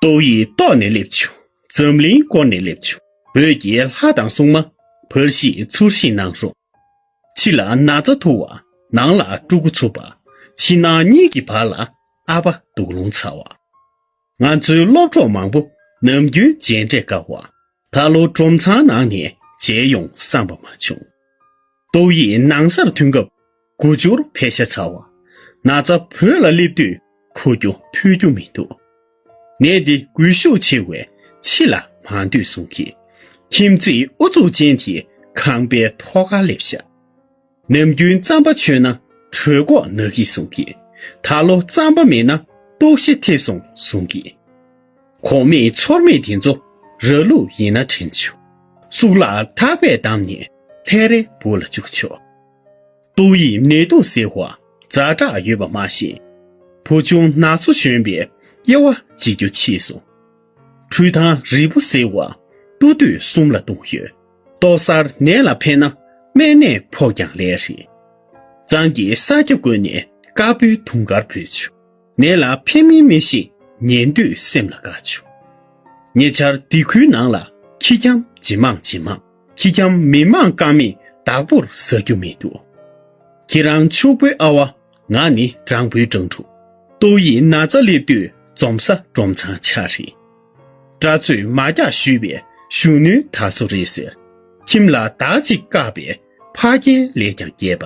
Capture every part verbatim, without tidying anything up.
ཏོའུ་ཡིས་ལྟོགས་ནས་སླེབས་བྱུང་། འཛམ་གླིང་བསྐོར་ནས་སླེབས་བྱུང་། བོད་ཀྱི་ལྷ་དང་སྲུང་མ། བར་ཞིག་ཚུར་བཞེངས་གནང་རོགས། ཕྱི་ལ་ན་ཚ་ཐུག་པ། ནང་ལ་ཕྲུ་གུ་འཚུབ་པ། ཕྱི་ནང་གཉིས་ཀྱི་བར་ལ་ཨ་ཕ་དུག་རླུང་ཚ་བ། ང་ཚོའི་སློབ་གྲོགས་མང་པོ་ནམ་རྒྱུན་མཇལ་འཕྲད་དཀའ་བ། ད་ལོ་སྒྲོམ་ཚང་ནང་ནས་མཇལ་ཡོང་བསམ་པ་མ་བྱུང་། ཏོའུ་ཡིས་ནང་སར་ཐོན་སྐབས་དགུ་འབྱོར་ཕེབས་ཤ་ཚ་བ། ན་ཚ་བོད་ལ་སླེབས་དུས་འཁུར་རྒྱུ་ཐུལ་རྒྱུ་མི་འདུག། ནད་འདི་འགུལ་ཤུགས་ཆེ་བས་ཕྱི་ལ་མ་སྡོད་གསུང་གི། ཁྱིམ་མཚེས་ཨུ་ཚུགས་ཅན་དེ་ཁང་པའི་ཐོག་ཁར་སླེབས་ཤག། ནམ་རྒྱུན་རྩམ་པ་མཆོད་ན་གྲོད་ཁོག་ན་གི་གསུང་གི། ད་ལོ་རྩམ་པ་མེད་ན་ལྟོགས་ཤི་ཐེབས་སོང་གསུང་གི། གོང་མེད་ཚོར་མེད་དེ་ཚོ་ར་ལུག་ཡིན་ན་དྲན་བྱུང་། གཙུག་ལག་ཐག་པས་བསྡམས་ནས་ལྷས་རའི་སྦུག་ལ་བཅུག་ཆོག། ཏོའུ་ཡིས་ནད་དུག་ཟེར་བ་ཛ་དྲག་ཡོད་པ་མ་ཤེས། བུ་ཆུང་ན་ཚོད་གཞོན་པས་དབྱེ་བ་འབྱེད་རྒྱུ་ཕྱིས་སོང་། འཕྲུལ་ཐང་རིལ་བུ་ཟེར་བ་ལྟོ་དུས་གསུམ་ལ་བཏུང་ཡོད། ལྟོ་གསར་ནད་ལ་ཕན་ན་སྨན་ནད་ཕོག་ཀྱང་ལས་རེད། གཙང་གི་ས་རྒྱབ་བརྐོས་ནས་དཀར་པོའི་དུང་དཀར་བུད་བྱུང་། ནད་ལ་ཕན་མིན་མི་ཤེས། ཉན་དུས་སེམས་ལ་དགའ་བྱུང་། ཉེ་ཆར་སྡེ་ཁུལ་ནང་ལ་ཁྱི་འཁྱམ་ཇེ་མང་ཇེ་མང་། ཁྱི་འཁྱམ་མི་མང་ཀ་མེད་བདག་པོར་ཟ་རྒྱུ་མི་འདུག། ཁྱེད་རང་ཕྱུག་པོའི་ཨ་བ། ང་ནི་སྦྲང་བུའི་སྦྲང་ཕྲུག། ཏོའུ་ཡིས་ན་ཚ་སླེབས་དུས་འཛོམས་ས་སྒྲོམ་ཚང་ཆགས་རེད། སྐྲ་ཚོས་མ་རྒྱག་ཞུས་པས་གཞོན་ནུའི་ད་སོ་རེད་ཟེར། ཁྱིམ་ལ་བདག་ཅིག་བཀག་པས་ཕ་རྒན་ལས་ཀྱང་རྒྱས་པ།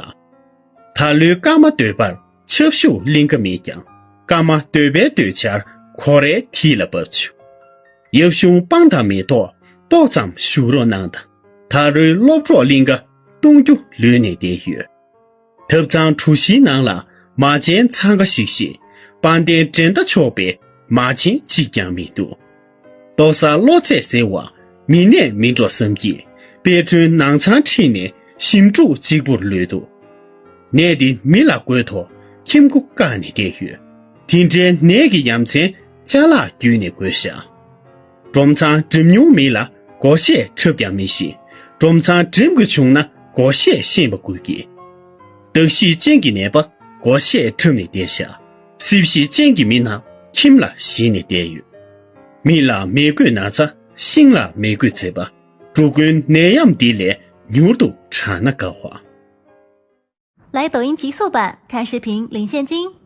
ད་ལོའི་སྐར་མ་དོད་པར་ཆབ་ཤུགས་གླིང་ག་མེད་ཀྱང་། སྐར་མ་དོད་པའི་དོད་ཆར་གོ་རའི་མཐིལ་ལ་བབས་བྱུང་། ཡབ་གཞུང་སྤང་དང་མེ་ཏོག་ཏོག་ཙམ་བཞུགས་རོགས་གནང་དང་། ད་རེས་སློབ་གྲོགས་གླིང་ག་བཏུང་རྒྱུ་ལུས་ནས་བསྡད་ཡོད། ཐབ་ཚང་གྲུ་བཞིའི་ནང་ལ་མ་བྱན་འཚང་ཁ་ཤིག་ཤིག། དཔལ་ལྡན་འགྲན་ཟླ་ཆོག་པའི་མ་བྱན་གཅིག་ཀྱང་མི་འདུག། ལྟོ་གསར་གློ་ཚད་ཟེར་བ་མི་ནས་མི་འགྲོ་བསམ་གྱིས། དཔལ་སྒྲོན་ནང་ཚང་ཁྲིད་ནས་ཞིམ་ཕྲུག་གཅིག་པུར་ལུས་འདུག། ནད་འདི་མི་ལ་འགོས་ཐོག་ཁྱིམ་སྒོ་བཀག་ནས་བསྡད་ཡོད། དེ་འདྲའི་ནད་ཀྱི་ཡ་མཚན་ཅ་ལག་བརྒྱུད་ནས་འགོས་ཤག། སྒྲོམ་ཚང་འགྲིམ་མྱོང་མི་ལ་སྒོར་གཞས་འཁྲབ་ཀྱང་མི་ཤེས། སྒྲོམ་ཚང་འགྲིམ་དགོས་བྱུང་ན་སྒོར་གཞས་ཤེས་པ་དགོས་ཀྱི། གདགས་གཤིས་ཅན་གྱི་ནད་པ་སྒོར་གཞས་འཁྲབ་ནས་བསྡད་ཤག། སྲིབ་གཤིས་ཅན་གྱི་མི་རྣམས་ཁྱིམ་ལ་ཞེད་ནས་བསྡད་ཡོད། མི་ལ་མི་འགོས་ན་ཚ། ཤིང་ལ་མི་འགོས་ཚད་པ། འབྲུ་ཀུན་ནད་ཡམས་འདི་ལས་མྱུར་དུ་དྲག་ན་དགའ་བ། 来抖音极速版，看视频领现金。